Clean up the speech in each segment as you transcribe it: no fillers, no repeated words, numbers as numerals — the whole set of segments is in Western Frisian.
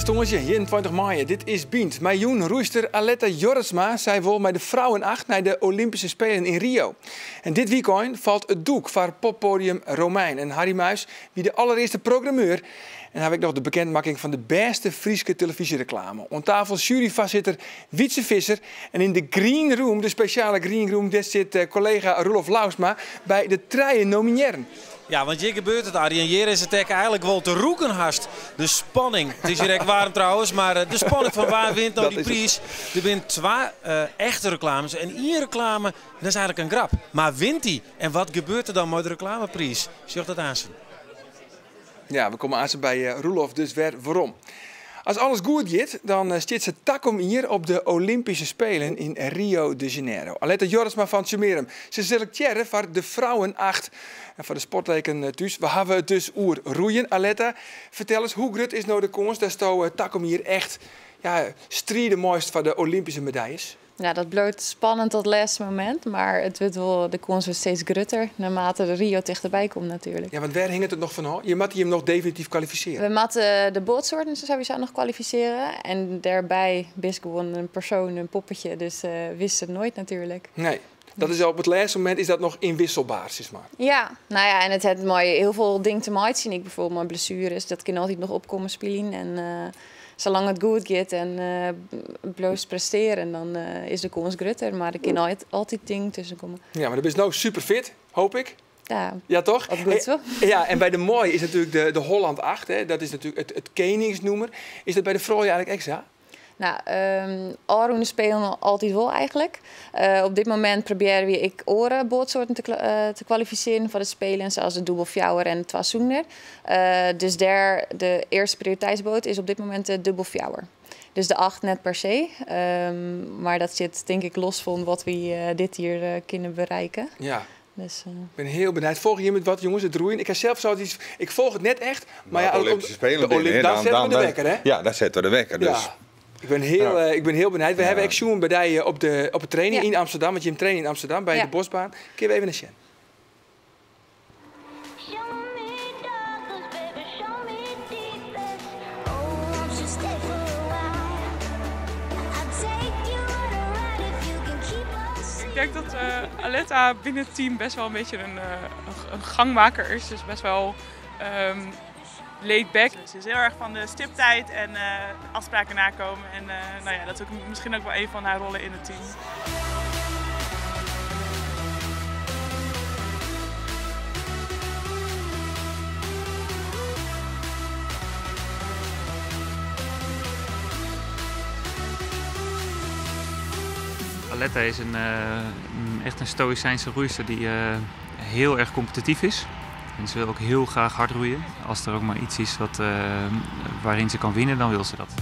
tongersdei 21 maaie. Dit is Bynt. Mei jûn roeister Aletta Jorritsma. Sy wol mei de Vrouwen 8 nei de Olympische Spelen yn Rio. En dit wykein falt it doek foar poppodium Romein. En Harry Muis wie de allerearste programmeur. En haw ik noch de bekendmakking fan de bêste Fryske telefyzjereklame. Oan tafel juryfoarsitter Wytze Visser. En yn de green room, de spesjale green room, dêr sit eh, kollega Roelof Lousma by de trije nominearren. Ja, want hjir gebeurt it, Arie. En hjir is it ek eigentlik wol te rûken hast. De spanning. It is hjir ek waarm trouwens, mar eh, de spanning fan wa wint no dy priis. Der binne twa uh, echte reklames en ien reklame, dat is eigentlik in grap. Mar wint dy? En wat gebeurt der dan mei de reklamepriis? Sjoch dat aansen. Ja, we komme aansen by eh, Roelof dus wer werom. As alles goed giet, dan eh, stiet se takom jier op de Olympische Spelen yn Rio de Janeiro. Aletta Jorritsma fan Tsjummearum. Se selektearre foar de Vrouwen 8. En foar de sportleken eh, thús, we hawwe it dus oer roeien. Aletta, fertel ris, hoe grut is no de kâns datsto takom jier echt, ja, stride meist foar de Olympische medaljes? Ja, dat bliuwt spannend tot het lêste momint, mar it wurdt wol, de kâns wurdt steeds grutter naarmate de Rio tichterby komt natuerlik. Ja, want wêr hinget it noch fan ôf? Je moatte jim noch definityf kwalifisearje. We moatte de boatsoarten sawiesa noch kwalifisearje en dêrby bist gewoan in persoan, in poppetje, dus uh, witst it noait natuerlik. Nee, dat is op it lêste momint is dat noch ynwiskber, sis mar. Ja, no ja, en it hat mei hiel folle dingen te meitsjen. Ik bijvoorbeeld mei blessueres, dat kin altyd noch op komme spyljen. En uh, salang't it goed giet en uh, bliuwst prestearjen, dan uh, is de kâns grutter. Mar der kin altyd, altyd dingen tusken komme. Ja, mar do bist no super fit, hoopje ik. Ja, Ja, toch? Dat goed sa. Ja, en by de manlju is natuerlik de Holland 8, hè, dat is natuerlik it keningsnûmer. Is dat by de froulju eigentlik ek sa? No, ôfrûne Spelen altyd wol eigentlik. Op dit momint probearje we ek oare boatsoarten te kwalifisearjen foar de Spelen, sa as de dûbelfjouwer en de twa sûnder. Dus dêr de earste prioriteitsboat is op dit momint de dûbelfjouwer. Dus de 8 net per se, mar dat sit tink ik los fan wat wy dit jier kinne berikke. Dus, Ik bin hiel benijd. Folgje jim it wat, jonges, it roeien? Ik ha sels altyd, ik folgje it net echt, mar ja, de Olympische Spelen de Olymp, dan sette we de wekker, hè? Ja, dan sette we de wekker. Dus. Ja. Ik bin hiel benijd. We hawwe ek sjoen by dy op de training yn Amsterdam, want jim traine yn Amsterdam by de Bosbaan. Kinne we even nei sjen? Show me darkness, baby, show me deepest. Oh, won't you stay for a while? I'll take you on a ride if you can keep us. Ik denk dat Aletta binnen het team best wel een beetje een gangmaker is. Dus best wel laid back. Ze is heel erg van de stiptheid en afspraken nakomen. En nou ja, dat is ook misschien ook wel een van haar rollen in het team. Aletta is echt een stoïcijnse roeister die heel erg competitief is. En ze wil ook heel graag hard roeien. Als er ook maar iets is waarin ze kan winnen, dan wil ze dat.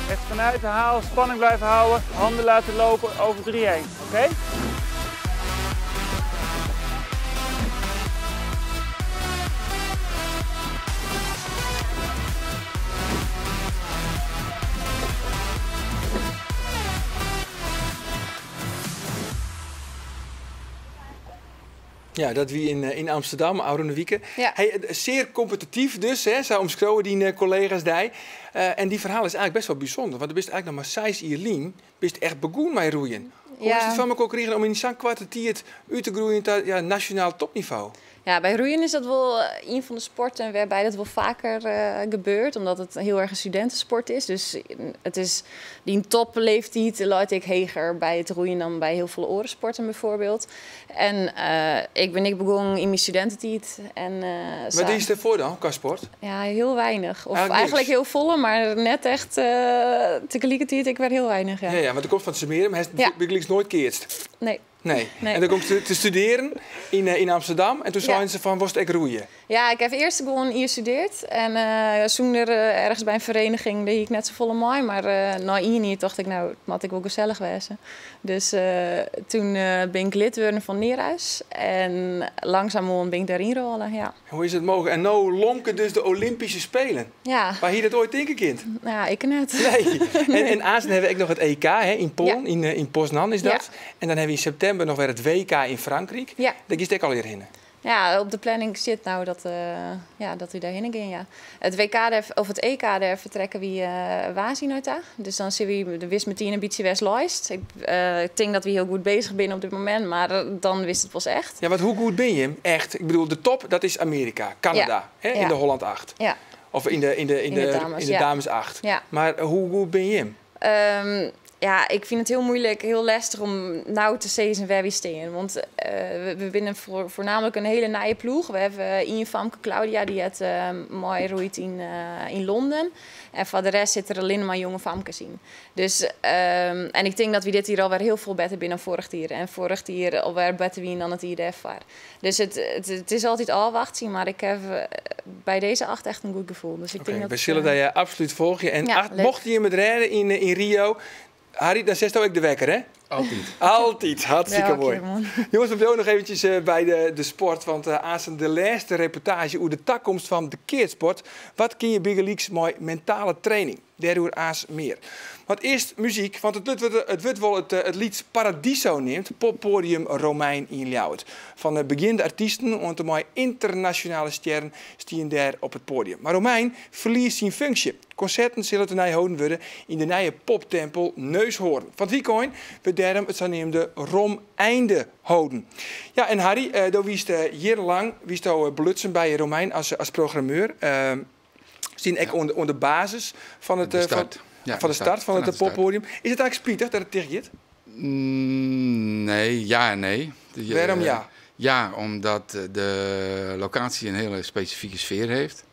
Echt vanuit de haal, spanning blijven houden, handen laten lopen over 3 heen, oké? Ja, dat wie yn Amsterdam, ôfrûne wike. Ja. Hey, sear kompetityf dus, hè, sa omskriuwe dyn kollega's dy. En dy ferhaal is eigentlik bêst wol bysûnder, want do bist eigentlik noch mar 6 jier lyn bist echt begûn mei roeien. Hoe is it foar elkoar krigen om yn sa'n koarte tiid út te groeien ta, ja, nasjonaal topnivo? Ja, by roeien is dat wol ien fan de sporten wêrby't dat wol faker gebeurt, omdat it hiel erch in studintesport is. Dus it is dyn topleeftiid leit ek heger by it roeien dan by hiel folle oare sporten bijvoorbeeld. En ik bin ek begûn yn myn studintetiid. En Wat diest dêrfoar dan, kwa sport? Ja, hiel weinich. Of Eigentlik eigentlik niks. hiel folle, mar net echt tagelikertiid ek wer hiel weinich. Ja. Ja, want do komst fan Tsjummearum, hast bygelyks noait keatst? Nee. Nee. Nee. En dan komst te studearjen yn Amsterdam en toen Ja. seinen se fan, wolst ek roeie? Ja, ik heb eerst gewoon hier gestudeerd. En zonder ergens bij een vereniging deed ik net zo volle mooi. Maar na één jaar dacht ik, nou, het moet ik wel gezellig wezen. Dus toen ben ik lid geworden van Nereus. En langzamerhand ben ik daarin rollen, ja. Hoe is het mogelijk? En nou lonken dus de Olympische Spelen. Ja. Waar hier dat ooit denken kind? Nou, ik net. Nee. En aanzien hebben we ook nog het EK, hè, in Polen, Ja. in Poznan is dat. Ja. En dan hebben we in september nog weer het WK in Frankrijk. Ja. Daar kiest ik alweer heen. Ja, op de planning zit nou dat u daarheen gaat, ja. Het WK daar, of het EK daar vertrekken we waanzin uit daar. Dus dan zien we de wist meteen een beetje West-Loist. Ik denk dat we heel goed bezig zijn op dit moment, maar dan wist het pas echt. Ja, want hoe goed ben je echt? Ik bedoel, de top, dat is Amerika, Canada, Ja. hè, in Ja. de Holland 8. Ja. Of In de dames, in de ja. dames 8. Ja. Maar hoe goed ben je hem? Ja, ik vind het heel moeilijk, heel lastig om nou te zeggen waar we staan. Want we binnen voornamelijk een hele nieuwe ploeg. We hebben Ian Famke Claudia, die het mooi roeit in Londen. En voor de rest zitten er alleen maar jonge famkes in. En ik denk dat we dit hier alweer heel veel beter binnen vorig jaar. En vorig jaar alweer beter winnen dan het jaar daarvoor. Dus het is altijd al wachten, maar ik heb bij deze 8 echt een goed gevoel. Dus ik Oké, denk dat we het, zullen dat je absoluut volgen. En Ja, leuk. mocht je met redden in Rio, Harry, dan zet ook de wekker, hè? Altijd. Altijd, hartstikke Ja, mooi. oké, man. Jongens, we blijven nog eventjes bij de sport. Want aan de laatste reportage over de toekomst van de keertsport. Wat kun je Big Leagues mooi mentale training? Daardoor aas meer. Want eerst muziek, want het wordt wel het lied Paradiso neemt. Poppodium Romein in Ljouwert. Van de beginnende artiesten ont de mooie internationale sterren stien daar op het podium. Maar Romein verliest zijn functie. Concerten zullen te houden worden in de nieuwe poptempel Neushoorn. Van het weekend wordt daarom het zogenaamde Romeinde houden. Ja, en Harry, daar wiest jarenlang wiest al belutsen bij Romein als programmeur. Zien ik onder de basis van het, De start. Ja, van de de start start. van het Vanaf de start. poppodium. Is het eigenlijk spijtig dat het dicht gaat? Nee, ja en nee. Waarom ja? Ja, omdat de locatie een hele specifieke sfeer heeft.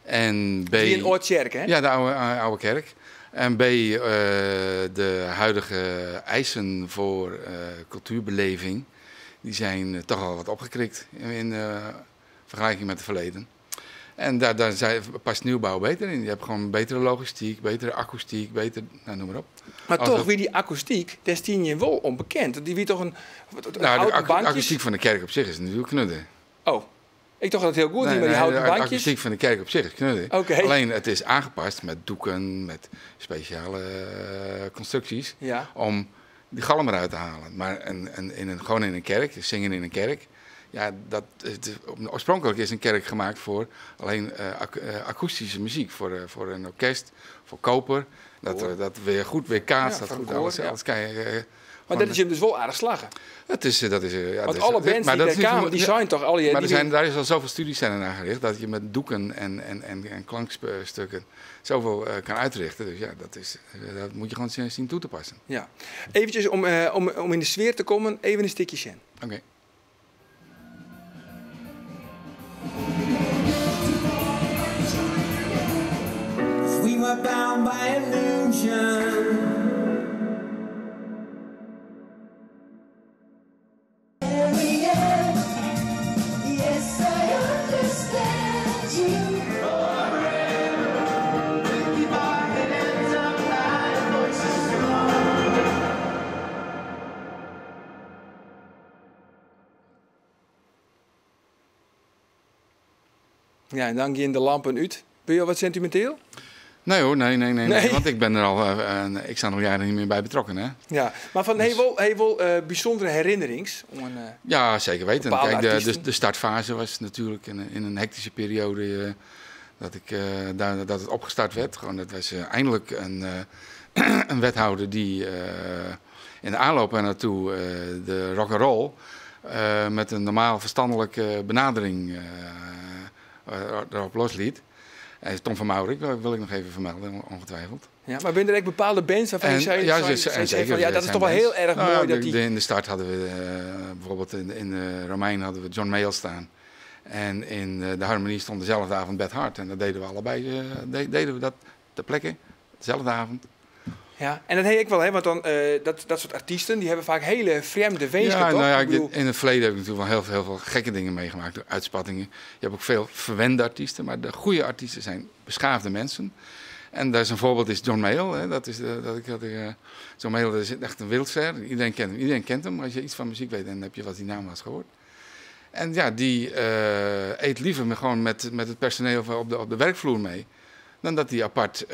En B, Die in Oortjerk, hè? Ja, de oude kerk. En B, de huidige eisen voor cultuurbeleving, die zijn toch al wat opgekrikt in vergelijking met het verleden. En daar past nieuwbouw beter in. Je hebt gewoon betere logistiek, betere akoestiek, beter, nou, noem maar op. Maar Als toch, het wie die akoestiek, daar stien je wel onbekend. Die wie toch een Nou, de houten bankjes? akoestiek van de kerk op zich is natuurlijk knudden. Oh, ik dacht dat het heel goed Nee, is, maar die nee, houten de bankjes. akoestiek van de kerk op zich is knudden. Oké. Alleen het is aangepast met doeken, met speciale constructies om die galm eruit te halen. Maar gewoon in een kerk, zingen in een kerk. Ja, dat, het is, oorspronkelijk is een kerk gemaakt voor alleen akoestische muziek. Voor een orkest, voor koper. Dat Koor. weer goed weer kaatst, Ja, dat voor goed een koor, ja. alles kan je Maar gewoon dat is hem dus wel aardig slagen. Het is dat is ja, Want dat is alle dat bands maar die dat daar is niet kwamen, zo- die zijn toch al die Maar die daar is al zoveel studies zijn ernaar gericht dat je met doeken en klankstukken zoveel kan uitrichten. Dus ja, dat moet je gewoon zien toe te passen. Ja. Eventjes om in de sfeer te komen, even een stukje Shen. Oké. We were bound by illusion. Yes, I understand you. Ja, en dan gaan de lampen uit. Ben je al wat sentimenteel? Nee hoor, nee, nee, nee, nee. Nee. Want ik ben er al een x aantal jaren niet meer bij betrokken, hè. Ja, maar van, Dus hij wil bijzondere herinnerings. Om een Ja, zeker weten. bepaalde artiesten. De startfase was natuurlijk in een hectische periode dat het opgestart werd. Gewoon, dat was eindelijk een wethouder die in de aanloop er naartoe de rock'n'roll met een normaal verstandelijke benadering erop losliet. Tom van Mourik wil ik nog even vermelden, ongetwijfeld. Ja, maar ben er echt bepaalde bands waarvan je zei, Zeker, van, ja, dat is zijn toch wel bands. heel erg mooi dat die In de start hadden we bijvoorbeeld in de Romein hadden we John Mayall staan. En in de Harmonie stond dezelfde avond Beth Hart. En dat deden we allebei, deden we dat ter plekke, dezelfde avond. Ja, en dat ha ik wol, hè, want dan, dat, dat soort artiesten die hebben vaak hele vreemde winsken, Ja, toch? nou ja, Ik bedoel- in het verleden heb ik natuurlijk wel heel, heel veel gekke dingen meegemaakt, uitspattingen. Je hebt ook veel verwende artiesten, maar de goede artiesten zijn beschaafde mensen. En daar is een voorbeeld, is John Mayall. Hè. Dat is de, dat ik, dat ik, John Mayall, dat is echt een wereldster. Iedereen kent hem. Iedereen kent hem. Als je iets van muziek weet, dan heb je wat die naam wel eens gehoord. En ja, die eet liever gewoon met het personeel op de werkvloer mee, dan dat hij apart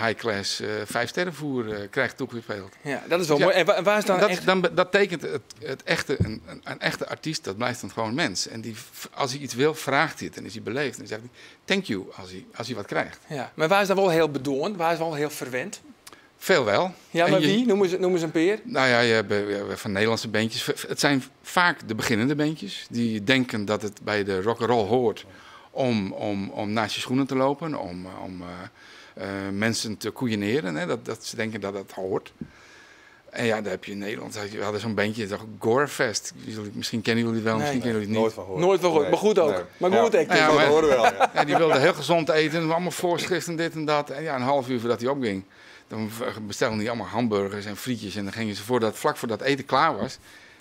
high-class 5-sterrenvoer krijgt toegespeeld. Ja, dat is wel Dus ja, mooi. En waar is dan echt dat tekent het, het echte, een, een, een echte artiest, dat blijft dan gewoon mens. En die, als hij iets wil, vraagt hij het en is hij beleefd. En dan zegt hij thank you als hij wat krijgt. Ja, maar waar is dan wel heel bedoeld? Waar is wel heel verwend? Veel wel. Ja, En maar je wie? Noem eens een peer. Nou ja, je hebt van Nederlandse bandjes. Het zijn vaak de beginnende bandjes die denken dat het bij de rock'n'roll hoort om naast je schoenen te lopen, om mensen te koeieneren. Hè, dat ze denken dat dat hoort. En ja, daar heb je in Nederland, we hadden zo'n bandje, dat Gorefest. Misschien kennen jullie het wel, Nee. misschien kennen jullie het niet. Nooit van gehoord. Nooit van gehoord, Nee. maar goed ook. Nee. Maar Ja. goed ook. Nou ja, Dat maar horen we wel, ja. Ja, die wilden heel gezond eten, allemaal voorschriften, dit en dat. En ja, een half uur voordat hij opging, dan bestelden die allemaal hamburgers en frietjes. En dan gingen ze, vlak voordat eten klaar was,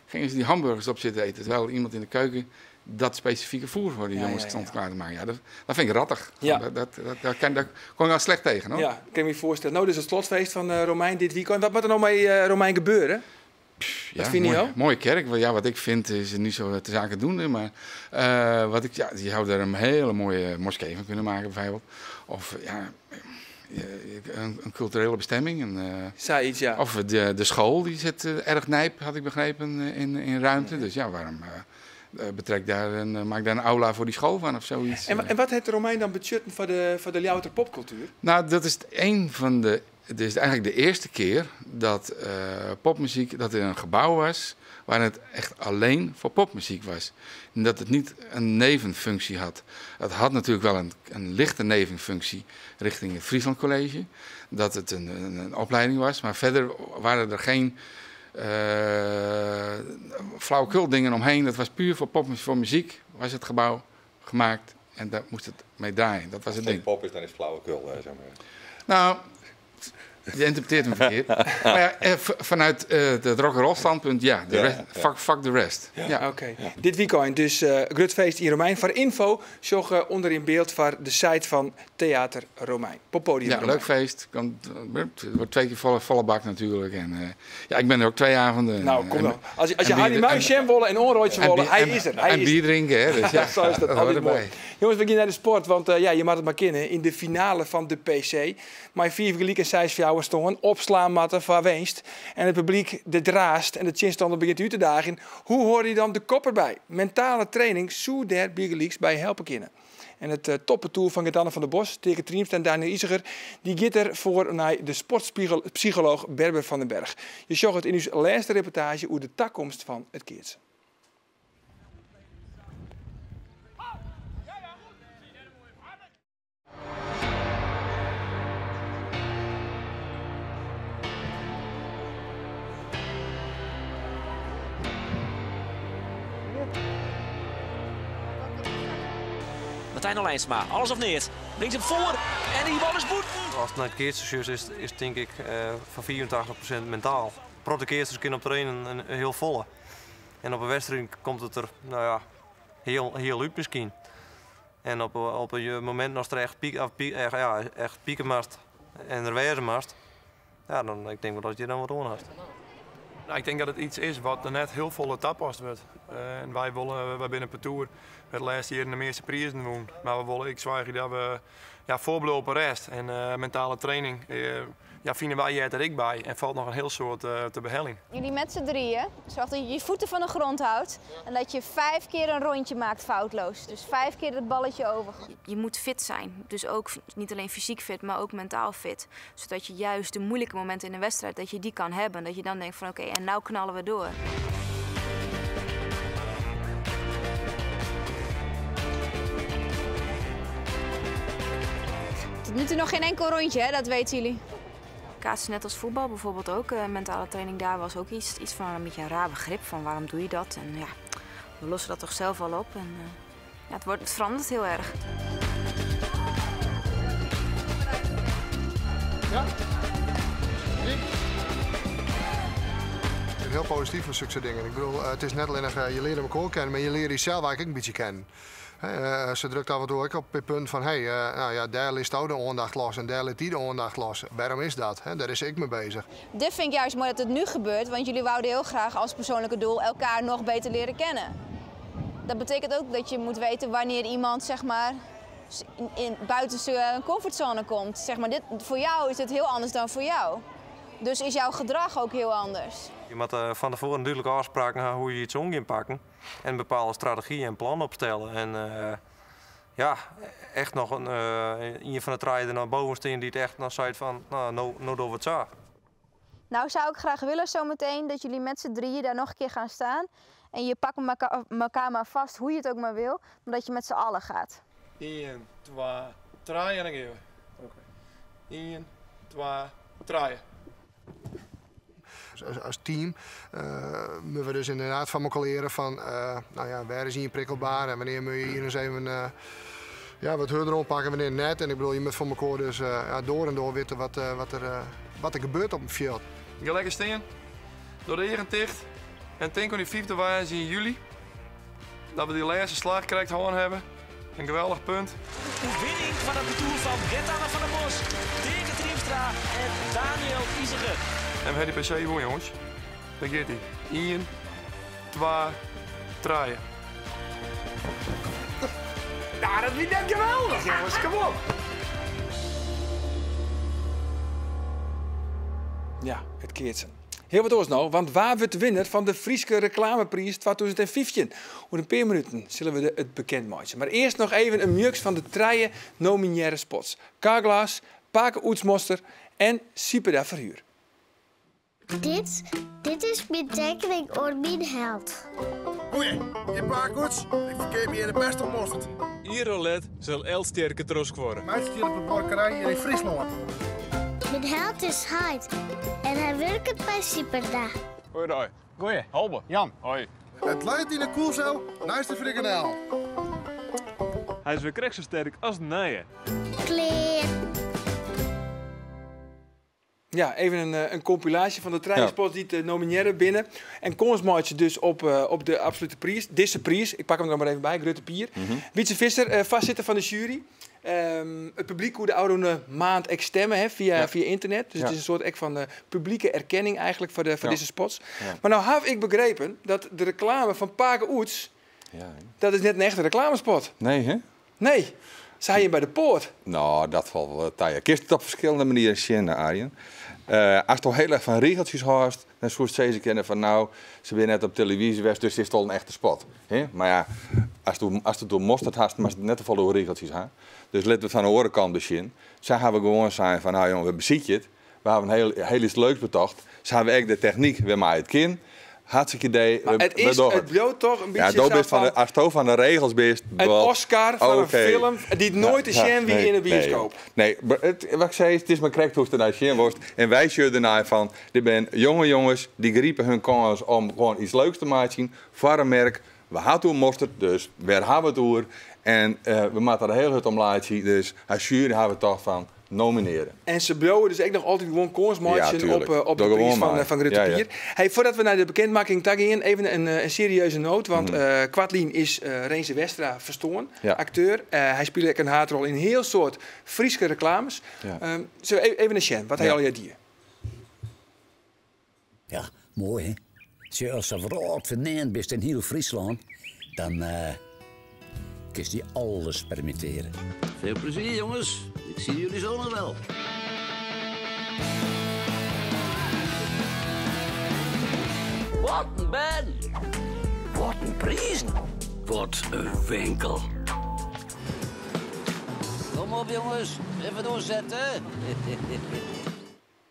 gingen ze die hamburgers op zitten eten. Terwijl iemand in de keuken dat specifieke voer voor die jongens stond klaar te maken. Ja, dat vind ik rattig. Daar kon ik al slecht tegen, hoor. Ja, kan ik me voorstellen. Nou, dus het slotfeest van Romein dit weekend. Wat moet er nou mee Romein gebeuren? Pff, Wat ja, vind je nou? mooie kerk. Ja, wat ik vind is niet zo te zaken doen. Maar wat ik, ja, je zou er een hele mooie moskee van kunnen maken, bijvoorbeeld. Of ja, een culturele bestemming. Een Zoiets, ja. Of de school, die zit erg nijp, had ik begrepen, in ruimte. Dus ja, waarom betrek daar een maak daar een aula voor die school van of zoiets. En wat heeft de Romein dan budgetten voor de Ljouwerter popcultuur? Nou, dat is een van de... Het is eigenlijk de eerste keer dat popmuziek, dat er een gebouw was waar het echt alleen voor popmuziek was. En dat het niet een nevenfunctie had. Het had natuurlijk wel een lichte nevenfunctie richting het Friesland College. Dat het een opleiding was, maar verder waren er geen flauwekul dingen omheen. Dat was puur voor popmuziek, voor muziek was het gebouw gemaakt en daar moest het mee draaien. Dat was het Als het geen ding. pop is, dan is het flauwekul, hè, zeg maar. Nou, je interpreteert hem verkeerd. Maar ja vanuit het rock'n'roll standpunt, ja, de rest, fuck the rest. Ja. Oké. Dit weekend dus Grutfeest in Romein. Voor info, zorg onder in beeld voor de site van Theater Romein. Poppodium Ja, Romein. leuk feest. Het wordt 2 keer volle bak natuurlijk. En ja, ik ben er ook 2 avonden. Nou, kom dan. Als je Harry Muis, Jam wollen en Onroodje wollen, hij is er. Hij En is bier drinken, hè. Dus ja, Zo is dat. dat hoort Altijd mooi. erbij. Jongens, we gaan naar de sport, want ja, je mag het maar kennen. In de finale van de PC. Maar 4 gelijk en 6 fjouwer stonden, opslaanmatten van winst. En het publiek de draast en de chinstander begint u te dagen. Hoe hoor je dan de kop erbij? Mentale training, zo der Bigelieks bij helpen kennen. En het toppentour van Gedanne van der Bos, Teake Triemstra en Daniel Iseger, die gaat er voor naar de sportpsycholoog Berber van den Berg. Je zag het in uw laatste reportage over de toekomst van het keertsen. Martijn Olijnsma, alles of niets. Brengt hem voor en die bal is boeten. Als het naar het keertjes is, is het denk ik van 84% mentaal. Protte keertjes kunnen op trainen een heel volle. En op een wedstrijd komt het er, nou ja, heel, heel uit misschien. En op een moment als er echt piek, of piek, echt, ja, echt pieken mast en er wezen mast, ja, dan ik denk wel dat je dan wat aan hebt. Ik denk dat het iets is wat er net heel volle tappast wordt. En wij willen, wij binnen Partour het laatste jaar in de meeste prijzen doen. Maar we willen, ik zwaar dat we, ja, voorbelopen rest en mentale training, ja, vinden wij er ik bij en valt nog een heel soort te behelling. Jullie met z'n drieën, zorg dat je je voeten van de grond houdt en dat je 5 keer een rondje maakt foutloos. Dus 5 keer het balletje over. Je moet fit zijn, dus ook niet alleen fysiek fit, maar ook mentaal fit. Zodat je juist de moeilijke momenten in de wedstrijd, dat je die kan hebben. Dat je dan denkt van oké, en nou knallen we door. Tot nu toe nog geen enkel rondje, hè? Dat weten jullie. Kaatsen net als voetbal bijvoorbeeld ook. Mentale training daar was ook iets van een beetje een raar begrip van waarom doe je dat? En ja, we lossen dat toch zelf al op. En ja, het verandert heel erg. Ja. 3. heel positief van zulke dingen. Ik bedoel, het is net alleen je leert elkaar kennen, maar je leert jezelf eigenlijk ook een beetje kennen. Ze drukt af en toe ook op het punt van, hey, nou ja, daar ligt ook de aandacht los en daar ligt die de aandacht los. Waarom is dat? Daar is ik mee bezig. Dit vind ik juist mooi dat het nu gebeurt, want jullie wouden heel graag als persoonlijke doel elkaar nog beter leren kennen. Dat betekent ook dat je moet weten wanneer iemand, zeg maar, buiten zijn comfortzone komt. Zeg maar, voor jou is het heel anders dan voor jou. Dus is jouw gedrag ook heel anders. Je moet van tevoren duidelijke afspraken hebben hoe je iets om gaat pakken. En bepaalde strategieën en plannen opstellen. En ja, echt nog een van de treinen naar boven staan die het echt nog zei van, nou, nou doen we het zo. Nou zou ik graag willen zometeen dat jullie met z'n drieën daar nog een keer gaan staan. En je pakt elkaar maar vast, hoe je het ook maar wil, maar dat je met z'n allen gaat. 1, 2, 3 en dan gaan we. Oké. 1, 2, 3. Als team moeten we dus inderdaad van elkaar leren van, nou ja, waar is hier prikkelbaar en wanneer moet je hier eens even ja, wat harder oppakken, wanneer net. En ik bedoel, je moet van elkaar dus ja, door en door weten wat er gebeurt op het veld. Ik ga lekker staan, door de egen ticht en denk aan die 5e wijze in juli. Dat we die laatste slag krijgt gewoon hebben. Een geweldig punt. De winning van het parcours van Gert-Anne van der Bos, Dirk Triemstra en Daniel Iseger. En we hebben die PC voor, jongens. Daar gaat hij. 1, 2, 3. Nou, dat is net geweldig, jongens. Kom op. Ja, het keert ze. Heel wat oors nou, want waar wordt de winnaar van de Frieske reclameprijs 2015? Over een paar minuten zullen we het bekend maken. Maar eerst nog even een mix van de drie nomineerde spots. Carglass, Pake Oetsmoster en Sieperda Verhuur. Dit is mijn tekening over mijn held. Oei, je Pake Oets, ik verkeer me in de beste mosterd. Irolet zal el sterke trosk worden. Mij zit hier op de borkerij hier in Friesland. Mijn held is Heid en hij werkt bij Sieperda. Hoi daar. Goeie. Halbe. Jan. Hoi. Het leidt in de koelcel naast de frikandel. Hij is weer krek zo sterk als een nijen. Kleer. Ja, even een compilatie van de treinspots die te nomineren binnen. En Konsmaatje dus op de absolute prijs. Deze prijs, ik pak hem er maar even bij, Grutte Pier. Wietse Visser, vastzitter van de jury. Het publiek hoe de oude maand ek stemmen, hè, via internet. Dus het is een soort ek van publieke erkenning eigenlijk voor deze spots. Maar nou heb ik begrepen dat de reclame van Pake Oets, dat is net een echte reclamespot. Nee, hè? Nee. Zij je bij de poort? Nou, dat valt wel taai. Kist het op verschillende manieren zien, Arjen. Als je toch heel erg van regeltjes houdt, dan zou je ze kennen van nou, ze zijn net op televisie geweest, dus is het al een echte spot. Hè? Maar ja, als je door mosterd hast, maar het net te veel door regeltjes ha. Dus laten we het van de andere kant bezien. Zij hebben gewoon zijn van nou jongen, we beziet je het. We hebben een heel iets leuks betocht. Ze hebben echt de techniek weer maar het kind. Hartstikke idee. Maar het is het bloot toch een beetje Ja, zo bist van de, van als je van de regels bent, een wel, Oscar van een oké. film die het nooit te zien wie in de bioscoop. Nee, nee, maar wat ik zei, het is maar correct hoe het ernaar zien wordt. En wij zullen ernaar van, dit zijn jonge jongens die griepen hun kans om gewoon iets leuks te maken voor een merk. We hadden toen mosterd, dus waar hebben we het over? En we maken er heel hard om laten, dus als jury hebben we toch van nomineren. En ze blowen dus echt nog altijd gewoon Ja, konsmaatjes tuurlijk. op de Doe prijs gewoon maar. van Grutte Pier. Hey, voordat we naar de bekendmaking gaan, even een serieuze noot. Want Kwartlien is Renze Westra verstoorn, acteur. Hij speelde ook een haarrol in heel soort Frieske reclames. Zullen we even naar Sjen, wat hij al je dier? Ja, mooi hè. Als ze vooral verneemd bent in heel Friesland, dan kun je alles permitteren. Veel plezier jongens, ik zie jullie zo nog wel. Wat een band! Wat een prijzen! Wat een winkel! Kom op jongens, even doorzetten.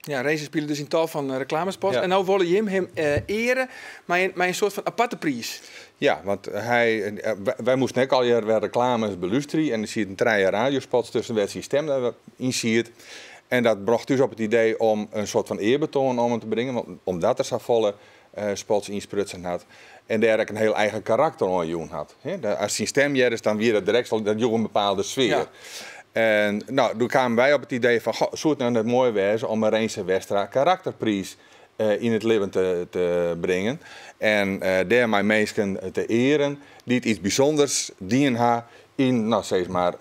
Ja, Renze speelde dus in tal van reclamespots. En nou willen Jim hem eren, maar een soort van aparte prijs. Ja, want wij moesten ook al jaren weer reclames beluisteren. En er zit een trein radiospots tussen waar zijn stem daarin ziet. En dat bracht dus op het idee om een soort van eerbetoon om hem te brengen. Want omdat er zo volle spots insprutsen had. En daar ook een heel eigen karakter aan joen had. Hè? Als zijn stem is, dan weer dat direct al, dat joeg een bepaalde sfeer. En toen kwamen wij op het idee van, goh, zou het nou net mooi wezen om een Renze Westra karakterprijs yn it libben te bringen en dêrmei minsken te earen dy't iets bysûnders dien ha yn, no, sis mar,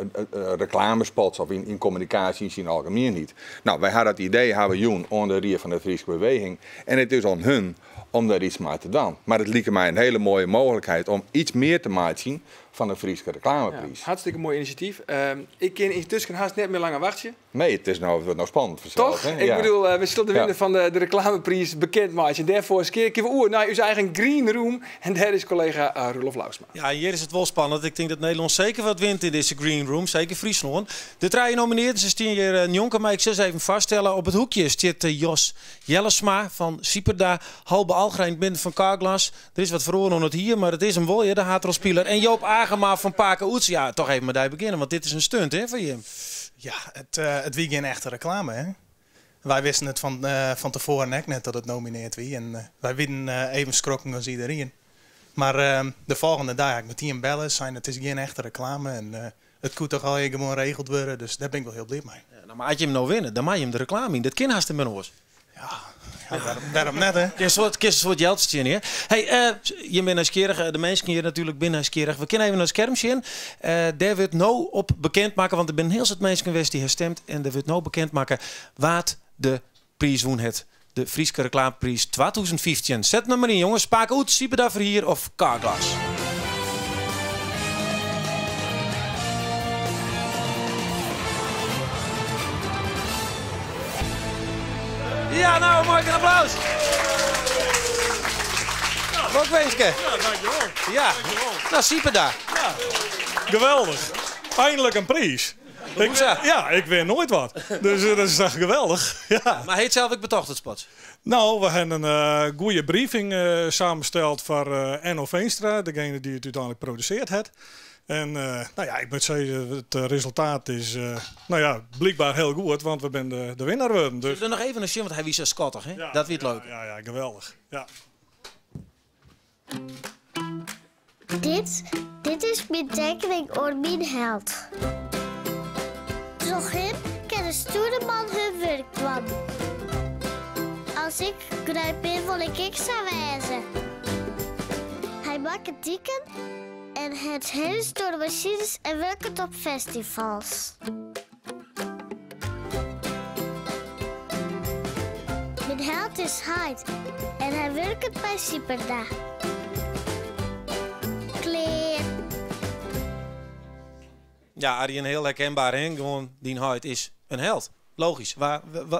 reklamespots of yn kommunikaasje yn syn algemienheid. No, wy ha dat idee hawwe jûn oan de Rie fan de Fryske Beweging en it is oan hun om dêr iets mei te dwaan. Mar it like my in hele moaie mooglikheid om iets mear te meitsjen fan de Fryske reklamepriis. Ja, hartstikke moai inisjatyf. Ik kin yntusken hast net mear langer wachtsje. Nee, it is no, it wurdt no spannend fansels. Toch? Hè? Ik Ja. bedoel, we sille de Ja. winner fan de reklamepriis bekend meitsje. Dêrfoar skeakelje we oer nei ús eigen green room. En dêr is kollega Roelof Lousma. Ja, hjir is it wol spannend. Ik tink dat Nederlân seker wat wint yn dizze green room. Seker Fryslân. De trije nominearden, se stean hjir njonken my. Ik sil se even foarstelle. Op it hoekje stiet Jos Jellesma fan Sieperda. Halbe Algra binnen fan Carglass. Der is wat feroare oan it hier, mar it is him wol hjir, de haadrolspiler. En Joop Agema fan Pake Oeds. Ja, toch even mei dy begjinne, want dit is in stunt hè, foar jim. Ja, it wie gjin echte reklame. Hè? Wy wisten it fan tefoaren ek net dat it nomineard wie. En wy wienen even skrokken as iderien. Mar de folgjende dei ha ik metien belle, sein it is gjin echte reklame. En it koe toch allegear gewoan regeld wurde, dus dêr bin ik wol hiel bliid mei. Ja, no, mar as jim no winne, dan mei jim de reklame yn. Dat kin hast net mear oars. Ja, wêrom net, hè? Kinst in soad jild fertsjinje, hè? Hey, jim binne nijsgjirrich, de minsken hjir natuerlik binne nijsgjirrich. We kinne even nei it skerm sjen. Dêr wurdt no op bekend makke, want der binne in hiel soad minsken west dy't ha stimd. En der wurdt no bekend makke wa't de priis wûn hat. De Fryske Reklamepriis 2015. Set him mar yn, jonges. Pake Oeds, Sieperda Verhier of Carglass. Ja, nou, moai in applaus. Lokwinske. Ja, dankjewol. Ja. Dankjewol. Nou, Sieperda. Ja. Geweldig. Eindelijk een prijs. Ik, ja, ik win nooit wat. Dus dat is echt geweldig. Ja. Mar ha it sels ek betocht, it spot? Nou, we hebben een goede briefing samensteld voor Enno Veenstra, degene die het uiteindelijk produceerd heeft. En nou ja, ik moet zeggen, het resultaat is nou ja, blijkbaar heel goed, want we zijn de winnaar geworden. Dus... Zullen we nog even naar zien, want hy wie sa skattich, hè? Ja, dat wie it leuk. Ja, ja, geweldig. Ja. Dit is myn tekening oer myn held. Troch him kin de stoere man hun wurk dwaan. As ik grut bin, wol ik ek sa wêze. Hy makket diken en hat hiele stoere masines en wurket op festivals. Myn held is heit en hy wurket by Sieperda. Klear. Ja, Arjen, hiel herkenbaar, hè? Gewoan, dyn heit is in held. Logysk.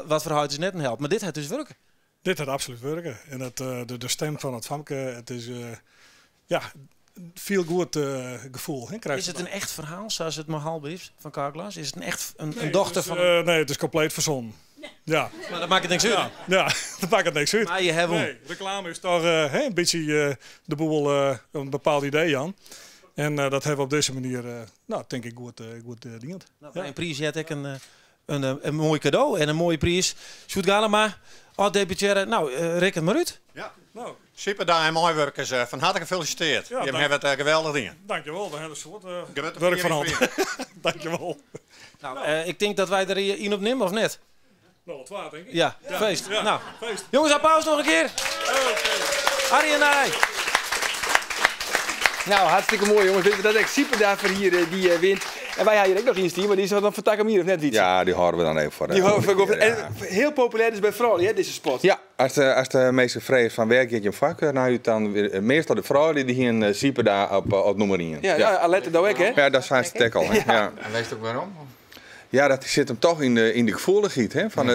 Wat foar heit is net in held? Mar dit hat dus wurke. Dit hat absolút wurke. En de stim fan it famke, it is, ja, feel goed gefoel. Hè, krijg Is je it in dan. echt ferhaal, sa as it mei Halbe is, fan Carglass? Is it in echt Nee, in dochter het is, fan nee, it is kompleet fersonnen. Ja. Mar dat makket niks út. Ja, ja, dat makket niks út. Mar je hawwe Nee, reklame is toch hè, in bytsje de boel in bepaald idee jaan. En dat hawwe we op dizze manier, nou, tink ik, goed dien. Nou, by in priis heart ek in moai kado en in moaie priis. Sjoerd Galema, âld-deputearre, nou, rik it mar út. Ja, nou. Sieperda en meiwurkers, fan harte gefelisitearre. Ja, Jim dank. hawwe it geweldich dien. Dankjewol, we hawwe in soad Grutte wurk fan fiering hân. foar jim. Dankjewol. Nou, ik tink dat wy der ien op nimme, of net? Nou, twa, tink ik. Ja, Ja. feest. Ja, Nou, feest. jongens, applaus noch in kear. Oké. Arjen en Nou, hartstikke moai, jongens. Witte we dat ek Sieperda Verhier dy wint. En wy ha hjir ek noch ien stean, mar dy is dan fan takom jier of net, Wietse? Ja, dy hâlde we dan even foar de Dy hâlde we oare voor kear, ja. En hiel populêr is by froulju, hè, dizze spot. Ja, as de minsken freegje fan wêr giet jim foarkar nei út, dan weer, meastal de froulju dy hiene Sieperda op nûmer ien. Ja, ja, Alette do ek, hè? Ja, dat seist it ek al, hè. Ja. Ja. En weist ek wêrom? Ja, dat sit him toch yn de gefoelichheid, hè? Fan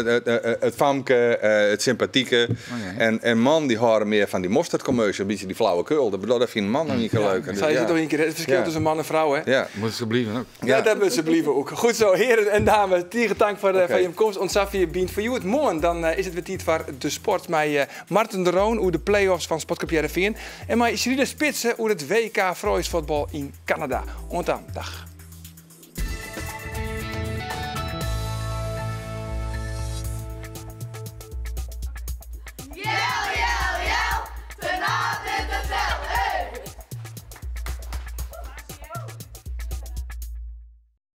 it famke, it sympatike. En man dy hâlde mear fan dy mosterdcommercial, in bytsje dy flauwekul. Dat bedoel, dat fine man noch net leuk. Dus Sei ja. it noch ien kear, it ferskil tusken man en frou, hè? Ja. Moatte se bliuwe ek. Ja, dat moatte se bliuwe ek. Goed sa, hearen en dames, tige tank foar jim komst. Oant safier Bynt foar hjoed. Moarn dan is it wer tiid foar de sport mei Marten de Roon oer de play-offs fan Sportclub Hearrenfean en mei Sherida Spitse oer it WK frouljusfuotbal yn Kanada. Oant dan, dag.